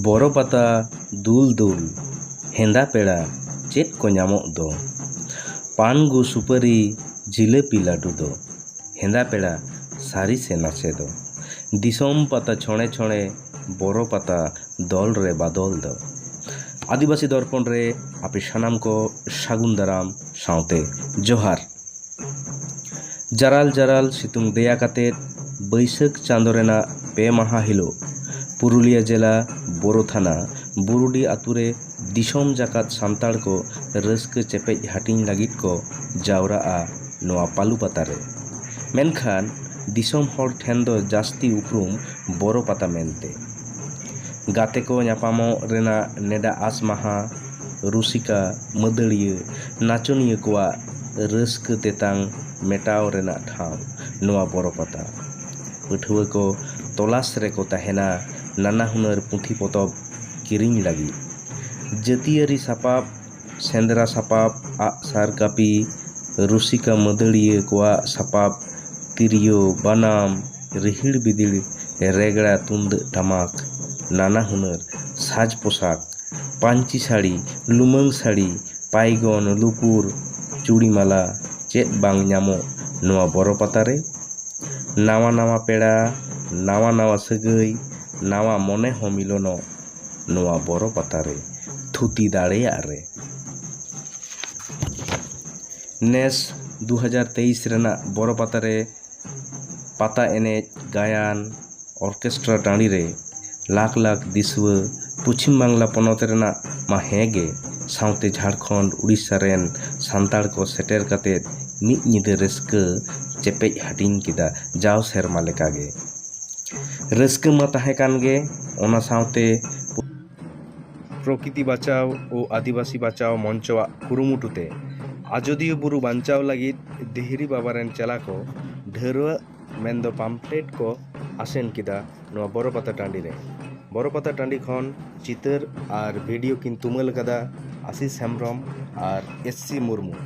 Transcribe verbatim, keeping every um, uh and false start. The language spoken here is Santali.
ᱵᱚᱨᱚ ᱯᱟᱛᱟ ᱫᱩᱞ ᱫᱩᱞ, ᱦᱮᱸᱫᱟ ᱯᱮᱲᱟ ᱪᱮᱫ ᱠᱚ ᱧᱟᱢᱚᱜ ᱫᱚ? ᱯᱟᱱ ᱜᱩ ᱥᱩᱯᱟᱹᱨᱤ ᱡᱤᱞᱟᱹᱯᱤ ᱞᱟᱹᱰᱩ ᱫᱚ, ᱦᱮᱸᱫᱟ ᱯᱮᱲᱟ ᱥᱟᱹᱨᱤ ᱥᱮ ᱱᱟᱥᱮ ᱫᱚ, ᱫᱤᱥᱚᱢ ᱯᱟᱛᱟ ᱪᱷᱚᱲᱮ ᱪᱷᱚᱲᱮ, ᱵᱚᱨᱚ ᱯᱟᱛᱟ ᱫᱚᱞ ᱨᱮ ᱵᱟᱫᱚᱞ ᱫᱚ᱾ ᱟᱹᱫᱤᱵᱟᱹᱥᱤ ᱫᱚᱨᱯᱚᱱ ᱨᱮ ᱟᱯᱮ ᱥᱟᱱᱟᱢ ᱠᱚ ᱥᱟᱹᱜᱩᱱ ᱫᱟᱨᱟᱢ ᱥᱟᱶᱛᱮ ᱡᱚᱦᱟᱨ᱾ ᱡᱟᱨᱟᱞ ᱡᱟᱨᱟᱞ ᱥᱤᱛᱩᱝ ᱫᱮᱭᱟ ᱠᱟᱛᱮᱫ ᱵᱟᱹᱭᱥᱟᱹᱠᱷ ᱪᱟᱸᱫᱚ ᱨᱮᱱᱟᱜ ᱯᱮ ᱢᱟᱦᱟ ᱦᱤᱞᱳᱜ ᱯᱩᱨᱩᱞᱤᱭᱟᱹ ᱡᱮᱞᱟ ᱵᱳᱨᱳ ᱛᱷᱟᱱᱟ ᱵᱩᱨᱩᱰᱤ ᱟᱛᱳ ᱨᱮ ᱫᱤᱥᱚᱢ ᱡᱟᱠᱟᱛ ᱥᱟᱱᱛᱟᱲ ᱠᱚ ᱨᱟᱹᱥᱠᱟᱹ ᱪᱮᱯᱮᱡ ᱦᱟᱹᱴᱤᱧ ᱞᱟᱹᱜᱤᱫ ᱠᱚ ᱡᱟᱣᱨᱟᱜᱼᱟ ᱱᱚᱣᱟ ᱯᱟᱞᱩ ᱯᱟᱛᱟ ᱨᱮ᱾ ᱢᱮᱱᱠᱷᱟᱱ ᱫᱤᱥᱚᱢ ᱦᱚᱲ ᱴᱷᱮᱱ ᱫᱚ ᱡᱟᱹᱥᱛᱤ ᱩᱯᱨᱩᱢ ᱵᱚᱨᱚ ᱯᱟᱛᱟ ᱢᱮᱱᱛᱮ᱾ ᱜᱟᱛᱮ ᱠᱚ ᱧᱟᱯᱟᱢᱚᱜ ᱨᱮᱱᱟᱜ ᱱᱮᱰᱟ ᱟᱥ ᱢᱟᱦᱟ, ᱨᱩᱥᱤᱠᱟ, ᱢᱟᱹᱫᱟᱹᱲᱤᱭᱟᱹ, ᱱᱟᱪᱚᱱᱤᱭᱟᱹ ᱠᱚᱣᱟᱜ ᱨᱟᱹᱥᱠᱟᱹ ᱛᱮᱛᱟᱝ ᱢᱮᱴᱟᱣ ᱨᱮᱱᱟᱜ ᱴᱷᱟᱶ ᱱᱚᱣᱟ ᱵᱚᱨᱚ ᱯᱟᱛᱟ᱾ ᱯᱟᱹᱴᱷᱩᱣᱟᱹ ᱠᱚ ᱛᱚᱞᱟᱥ ᱨᱮᱠᱚ ᱛᱟᱦᱮᱱᱟ ᱱᱟᱱᱟ ᱦᱩᱱᱟᱹᱨ ᱯᱩᱛᱷᱤ ᱯᱚᱛᱚᱵ ᱠᱤᱨᱤᱧ ᱞᱟᱹᱜᱤᱫ᱾ ᱡᱟᱹᱛᱤᱭᱟᱹᱨᱤ ᱥᱟᱯᱟᱵ, ᱥᱮᱸᱫᱽᱨᱟ ᱥᱟᱯᱟᱵ, ᱟᱜᱼᱥᱟᱨ ᱠᱟᱹᱯᱤ, ᱨᱩᱥᱤᱠᱟ ᱢᱟᱹᱫᱟᱹᱲᱤᱭᱟᱹ ᱠᱚᱣᱟᱜ ᱥᱟᱯᱟᱵ, ᱛᱤᱨᱭᱳ, ᱵᱟᱱᱟᱢ, ᱨᱤᱦᱤᱲ ᱵᱤᱫᱤᱲ, ᱨᱮᱜᱽᱲᱟ, ᱛᱩᱢᱫᱟᱹᱜ ᱴᱟᱢᱟᱠ, ᱱᱟᱱᱟ ᱦᱩᱱᱟᱹᱨ ᱥᱟᱡᱽ ᱯᱳᱥᱟᱠ, ᱯᱟᱹᱧᱪᱤ ᱥᱟᱹᱲᱤ, ᱞᱩᱢᱟᱹᱝ ᱥᱟᱹᱲᱤ, ᱯᱟᱭᱜᱚᱱ, ᱞᱩᱯᱩᱨ, ᱪᱩᱲᱤ ᱢᱟᱞᱟ, ᱪᱮᱫ ᱵᱟᱝ ᱧᱟᱢᱚᱜ ᱱᱚᱣᱟ ᱵᱚᱨᱚ ᱯᱟᱛᱟ ᱨᱮ? ᱱᱟᱣᱟ ᱱᱟᱣᱟ ᱯᱮᱲᱟ, ᱱᱟᱣᱟ ᱱᱟᱣᱟ ᱥᱟᱹᱜᱟᱹᱭ, ᱱᱟᱣᱟ ᱢᱚᱱᱮ ᱦᱚᱸ ᱢᱤᱞᱚᱱᱚᱜ ᱱᱚᱣᱟ ᱵᱚᱨᱚ ᱯᱟᱛᱟ ᱨᱮ ᱛᱷᱩᱛᱤ ᱫᱟᱲᱮᱭᱟᱜ ᱨᱮ᱾ ᱱᱮᱥ ᱫᱩ ᱦᱟᱡᱟᱨ ᱛᱮᱭᱤᱥ ᱨᱮᱱᱟᱜ ᱵᱚᱨᱚ ᱯᱟᱛᱟ ᱨᱮ ᱯᱟᱛᱟ ᱮᱱᱮᱡ, ᱜᱟᱭᱟᱱ, ᱚᱨᱠᱮᱥᱴᱨᱟ ᱴᱟᱺᱰᱤ ᱨᱮ ᱞᱟᱠᱷ ᱞᱟᱠᱷ ᱫᱤᱥᱩᱣᱟᱹ ᱯᱚᱪᱷᱤᱢ ᱵᱟᱝᱞᱟ ᱯᱚᱱᱚᱛ ᱨᱮᱱᱟᱜ ᱢᱟ ᱦᱮᱸ ᱜᱮ, ᱥᱟᱶᱛᱮ ᱡᱷᱟᱲᱠᱷᱚᱸᱰ, ᱩᱲᱤᱥᱥᱟ ᱨᱮᱱ ᱥᱟᱱᱛᱟᱲ ᱠᱚ ᱥᱮᱴᱮᱨ ᱠᱟᱛᱮ ᱢᱤᱫ ᱧᱤᱫᱟᱹ ᱨᱟᱹᱥᱠᱟᱹ ᱪᱮᱯᱮᱡ ᱦᱟᱹᱴᱤᱧ ᱠᱮᱫᱟ ᱡᱟᱣ ᱥᱮᱨᱢᱟ ᱞᱮᱠᱟᱜᱮ᱾ ᱨᱟᱹᱥᱠᱟᱹ ᱢᱟ ᱛᱟᱦᱮᱸ ᱠᱟᱱ ᱜᱮ, ᱚᱱᱟ ᱥᱟᱶᱛᱮ ᱯᱨᱚᱠᱤᱛᱤ ᱵᱟᱪᱟᱣ ᱳ ᱟᱹᱫᱤᱵᱟᱹᱥᱤ ᱵᱟᱪᱟᱣ ᱢᱚᱧᱪᱚᱣᱟᱜ ᱠᱩᱨᱩᱢᱩᱴᱩ ᱛᱮ ᱟᱡᱚᱫᱤᱭᱟᱹ ᱵᱩᱨᱩ ᱵᱟᱧᱪᱟᱣ ᱞᱟᱹᱜᱤᱫ ᱫᱤᱦᱨᱤ ᱵᱟᱵᱟ ᱨᱮᱱ ᱪᱮᱞᱟ ᱠᱚ ᱰᱷᱟᱹᱨᱣᱟᱹᱜ ᱢᱮᱱᱫᱚ ᱯᱟᱢᱯᱞᱮᱴ ᱠᱚ ᱟᱥᱮᱱ ᱠᱮᱫᱟ ᱱᱚᱣᱟ ᱵᱚᱨᱚ ᱯᱟᱛᱟ ᱴᱟᱺᱰᱤ ᱨᱮ᱾ ᱵᱚᱨᱚ ᱯᱟᱛᱟ ᱴᱟᱺᱰᱤ ᱠᱷᱚᱱ ᱪᱤᱛᱟᱹᱨ ᱟᱨ ᱵᱷᱤᱰᱤᱭᱳ ᱠᱤᱱ ᱛᱩᱢᱟᱹᱞ ᱟᱠᱟᱫᱟ ᱟᱥᱤᱥ ᱦᱮᱢᱵᱽᱨᱚᱢ ᱟᱨ ᱮᱥ ᱥᱤ ᱢᱩᱨᱢᱩ᱾